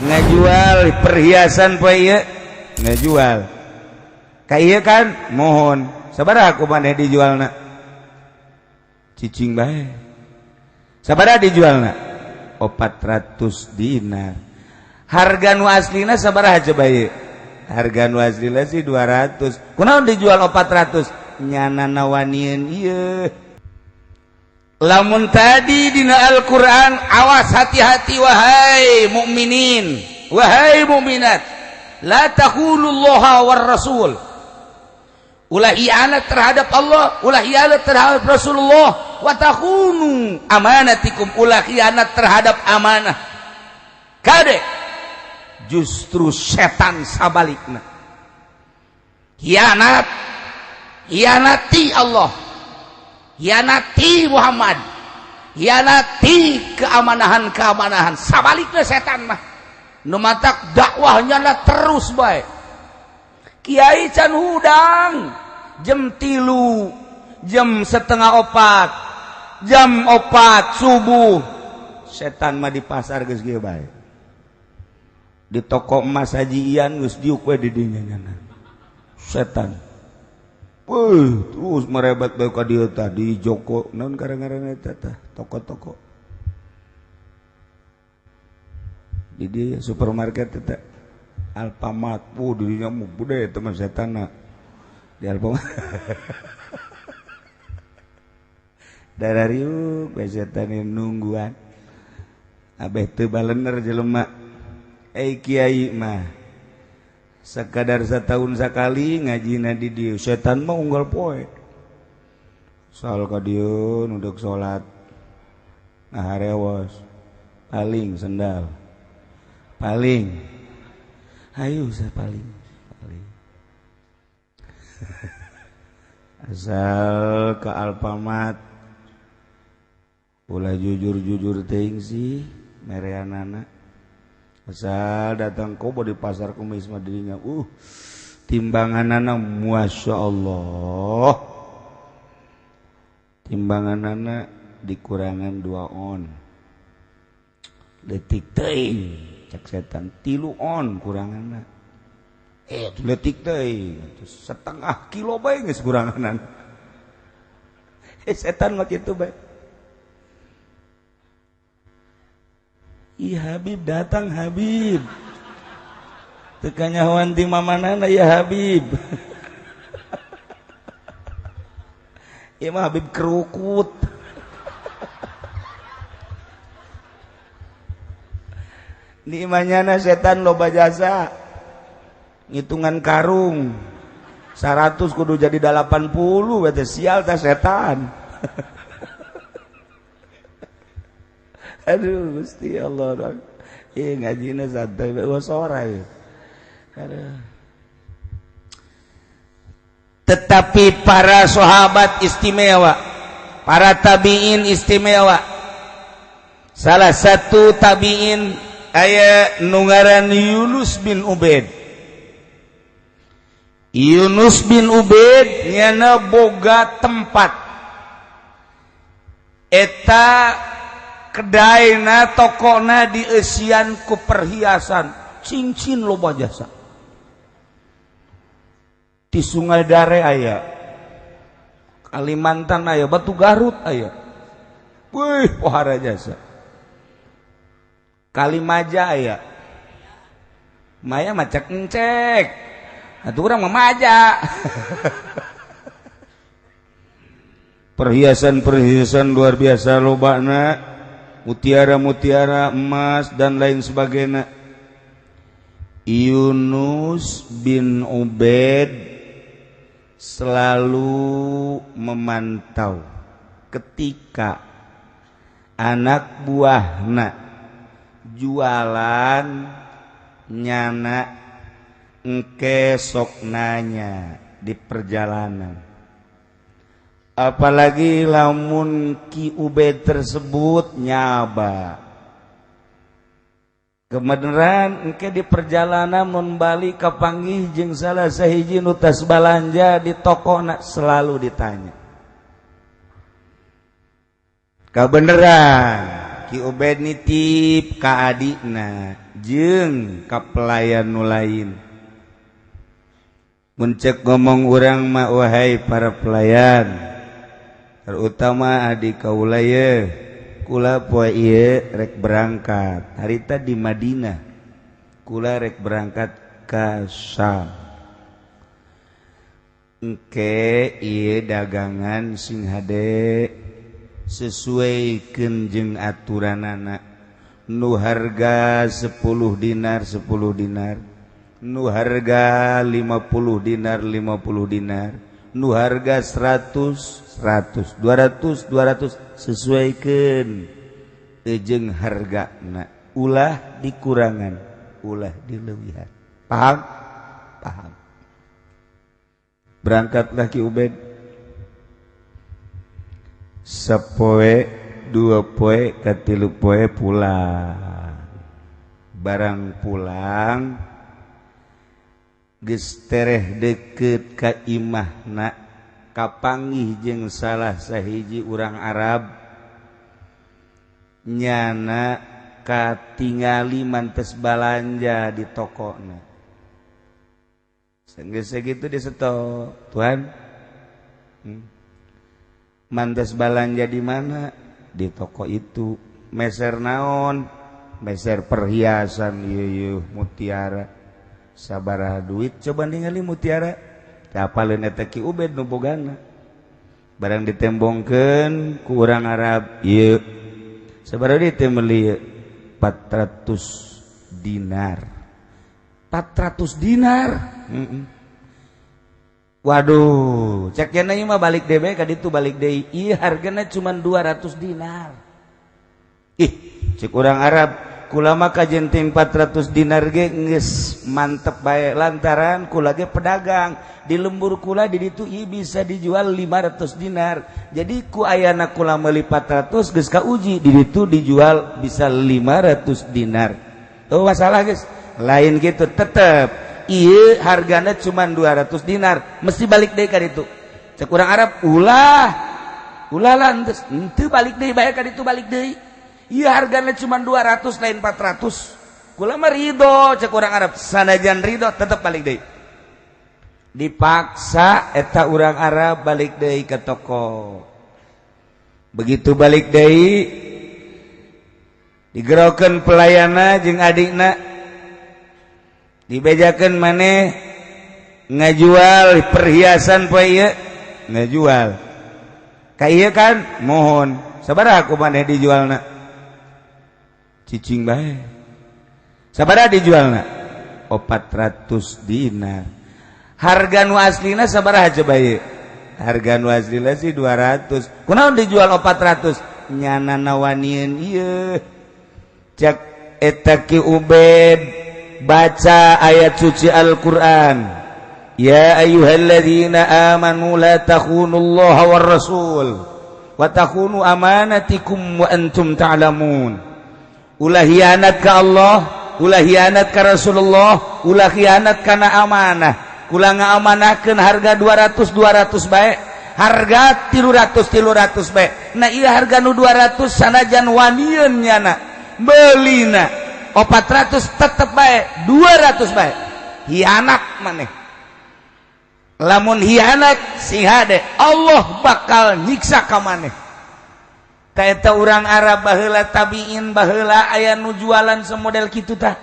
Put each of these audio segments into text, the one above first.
Ngajual perhiasan poe ieu, ngajual ka ieu kan mohon sabaraha ku maneh dijualna, cicing bae. Sabaraha dijualna? 400 dinar. Harga nu aslina sabaraha coba ieu? Harga nu aslina sih 200, kunaon dijual 400? Nyana nawanieun ieu. Lamun tadi dina Al-Qur'an, awas, hati-hati wahai mukminin, wahai mukminat, la takhunullaha war rasul, ulah hianat terhadap Allah, ulah hianat terhadap Rasulullah, wa takhunu amanatikum, ulah khianat terhadap amanah. Kade, justru setan sabalikna, hianat, hianati Allah, hianati Muhammad, hianati keamanahan-keamanahan. Sabalikna setan mah. Nu matak dakwahnya lah terus baik. Kiai can hudang jam 3, jam 3.30, jam 4 subuh, setan mah di pasar geus kieu bae, di toko emas Haji Ian geus diuk we di dinya nyana setan. Wih, terus merebet bae ka dieu tadi Joko naon karang-karang eta tah, toko-toko di dia supermarket eta Alfamart. Wuh, dirinya mu bude eta mah setanna di Alfamart. Darah riuk bae setan nungguan abeh teu balener jelema. Eh, kiai mah sekadar setahun sekali ngajina di dieu, setan mah unggal poe soal ka dieu nuduk salat ngaharewos paling sendal paling ayo saya paling paling asal ke Alfamart. Ulah jujur-jujur teuing sih mereanana, asal datang kobo di pasar kumis mah dirinya timbanganana masya Allah, timbanganana dikurangan 2 on letik teuing. Cek setan 3 on kuranganna, letik teuing, setengah kilo bae geus kuranganan. Setan mah kitu bae. Ih, Habib datang, Habib teu kanyahoan ti mamanana ya Habib. Ieu mah Habib kerukut. Nikmanyana setan loba jasa ngitungan karung 100 kudu jadi 80 berarti sial teh setan. Aduh Gusti Allah. Ieu ngajina santai bae sore. Aduh. Tetapi para sahabat istimewa, para tabi'in istimewa. Salah satu tabi'in aya nu ngaran Yunus bin Ubaid. Yunus bin Ubaid nyana boga tempat eta kedaina tokona dieusian ku perhiasan cincin loba jasa. Di Sungai Dare aya, Kalimantan aya, Batu Garut aya, wih pohara jasa. Kalimaja aya, maya macak encek atuh urang mah maja. Perhiasan-perhiasan luar biasa lobana, mutiara-mutiara emas dan lain sebagainya. Yunus bin Ubaid selalu memantau ketika anak buahna jualan, nyana engke sok nanya di perjalanan. Apalagi lamun Ki Ubaid tersebut nyaba kebenaran engke di perjalanan mun balik kapanggih jeung salah sahiji nu tas balanja di toko nak selalu ditanya. Kebenaran Ki Ubed nitip ka adikna jeung ka pelayan nu lain. Mun cek ngomong urang mah, wahai para pelayan, terutama adik kaula ye, kula poe ieu rek berangkat. Harita di Madinah, kula rek berangkat ka Syam. Engke ieu dagangan sing hade sesuaikeun jeung aturanana. Nu harga 10 dinar 10 dinar, nu harga 50 dinar 50 dinar, nu harga 100 100, 200 200, sesuaikan jeung hargana, ulah dikurangan, ulah dileuwihan. Paham? Paham. Berangkatlah Ki Ubed. Sapoe, 2 poe, katilu poe pulang. Barang pulang, geus tereh deket ka imahna, kapanggih jeung salah sahiji urang Arab. Nyana katingali mantes balanja di tokona. Geus sakitu disetop, "Tuan, Mantes balanja di mana?" "Di toko itu." "Meser naon?" "Meser perhiasan ieu mutiara." "Sabaraha duit? Coba ningali mutiara." Apaleun eta Ki Ubed nu bogana. Barang ditembongkeun ku urang Arab, "Ieu sabaraha duit teh meuli ieu?" "400 dinar." "400 dinar?" "Waduh," cek ieu mah, "balik deui ka ditu, balik deui. Ieu hargana cuma 200 dinar." "Ih," cek urang Arab, "kula mah kajeun 400 dinar ge geus mantep bae, lantaran kula ge pedagang di lembur kula di ditu ieu bisa dijual 500 dinar. Jadi ku ayana kula meuli 400 geus kauji di ditu dijual bisa 500 dinar." "Oh, masalah geus lain gitu, tetep ieu hargana cuma 200 dinar, mesti balik deui ka ditu." Cek urang Arab, "Ulah, ulah lah, henteu balik deui bae ka ditu, balik deui. Ieu hargana cuma 200, lain 400. Kula mah ridho," cek urang Arab. "Sanajan ridho, tetep balik deui." Dipaksa eta urang Arab balik deui ke toko. Begitu balik deui, digerokeun pelayana jeung adikna, dibejakeun, "Maneh ngajual perhiasan poe ieu?" "Ngajual ka ieu kan?" "Mohon." "Sabaraha ku maneh dijualna?" "Cicing bae." "Sabaraha dijualna?" "400 dinar." "Harga nu aslina sabaraha coba ieu?" "Harga nu aslina sih 200." "Kunaon dijual 400?" "Nyana nawanieun ieu," cek eta Ki Ubed, baca ayat suci Al-Qur'an, "Ya ayyuhalladzina amanu la takhunullaha war rasul wa takhunu amanatikum wa antum ta'lamun." Ulah hianat ka Allah, ulah hianat ka Rasulullah, ulah hianat kana amanah. Kula ngaamanahkeun harga 200 200 bae, harga 300 300 bae. Nah, iya harga nu 200, sanajan wanieun nyana belina 400, tetep bae 200 bae. Hianat maneh. Lamun hianat, sing hade, Allah bakal nyiksa ka maneh. Ta eta urang Arab baheula, tabiin baheula, aya nu jualan semodel kitu tah.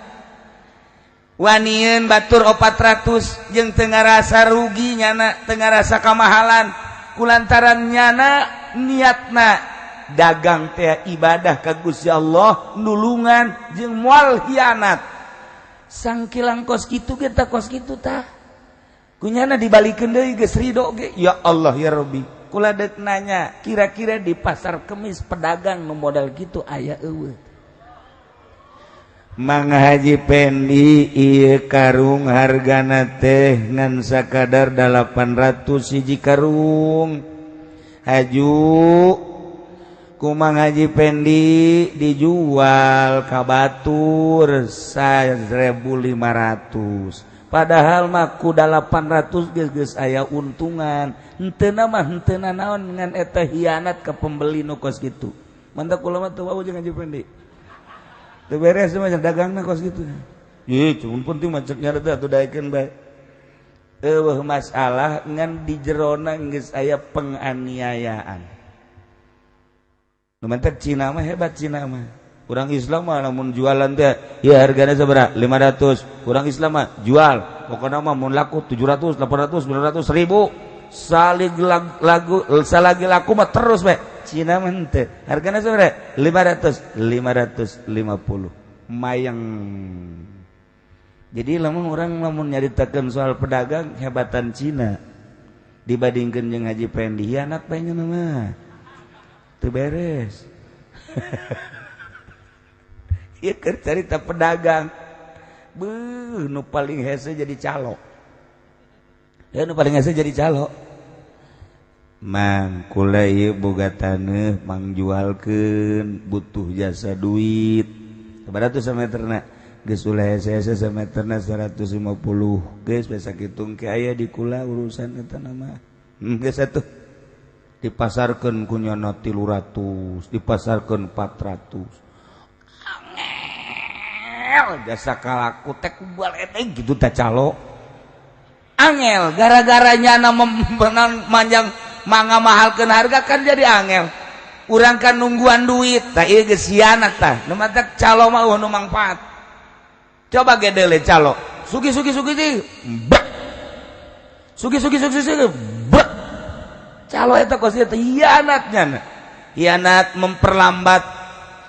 Wanieun batur 400 jeung teu ngarasa rugi nyana, teu ngarasa kamahalan, kulantaran nyana niatna dagang teh ibadah ka Gusti Allah, nulungan jeung moal hianat. Sangkilang kos kitu ge tah, kos kitu tah. Kunyana dibalikeun deui geus ridho ge. Ya Allah ya Rabbi, kula deuk nanya, kira-kira di Pasar Kemis pedagang nu modal kitu aya euweuh? Mang Haji Pendi, ieu karung hargana teh ngan sakadar 800 hiji karung. Haju ku Mang Haji Pendi dijual ka batur 1500, padahal mah ku 800 geus geus aya untungan. Henteu mah henteu naon, ngan eta hianat ke pembeli nu kos kitu. Mantap kula mah teu wau jeung Haji Pendi. Teu beres mah dagangna kos kitu. Ih, cuman penting mah cek nya teh atuh daekeun bae. Eueuh masalah ngan di jerona geus aya penganiayaan. Nu mantak Cina mah hebat Cina mah. Urang Islam mah lamun jualan teh ya hargana sabaraha? 500. Urang Islam mah jual pokokna mah mun laku 700, 800, 900, 1000. Saling lagu salagi laku mah terus bae. Cina mah henteu. Hargana sabaraha? 500, 550. Mayang. Jadi lamun urang lamun nyaritakeun soal pedagang hebatan Cina dibandingkeun jeung Haji Pendi hianat bae nya mah. Teu beres. Ieu keur carita pedagang. Beuh, nu paling hese jadi calo. Ya nu paling hese jadi calo. Mang kula ieu boga taneuh mangjualkeun butuh jasa duit. Sabaraha tuh sameterna? Geus ulah hese-hese sameterna 150. Geus biasa kitung ke aya di kula urusan eta mah. Geus atuh. Dipasarkeun ku nyana 300, dipasarkeun 400. Angel jasa kalaku teh ku baledeg gitu teh calo. Angel gara-gara nyana membenang manjang mangga mahalkeun harga kan jadi angel. Urang kan nungguan duit tah ieu geus hianat tah. Nu matak calo mah eueuh nu mangfaat. Coba gedele calo. Sugi sugi sugi sugi. Bek. Sugi sugi sugi sugi. Bek. Calo eta kos ieu teh hianat nyana. Hianat memperlambat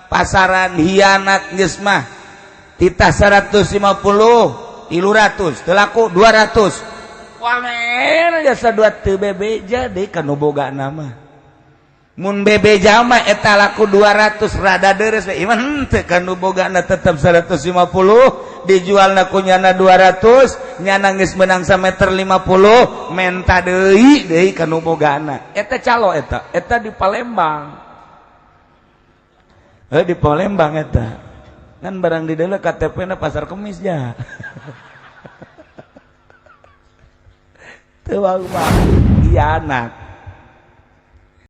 pasaran, hianat geus mah. Titah 150, 300, teu laku 200. Wamen jasa dua teu bebeja deui ka nu boga nama. Mun bebeja mah eta laku 200 rada deres we. Ieu mah henteu ka nu bogana tetep 150, dijualna ku nyana 200, nyana geus meunang sameter 50, menta deui deui ka nu bogana. Eta calo eta, eta di Palembang. Di Palembang eta. Kan barang di dalam KTP na Pasar Kemis ya. Teu mah hianat.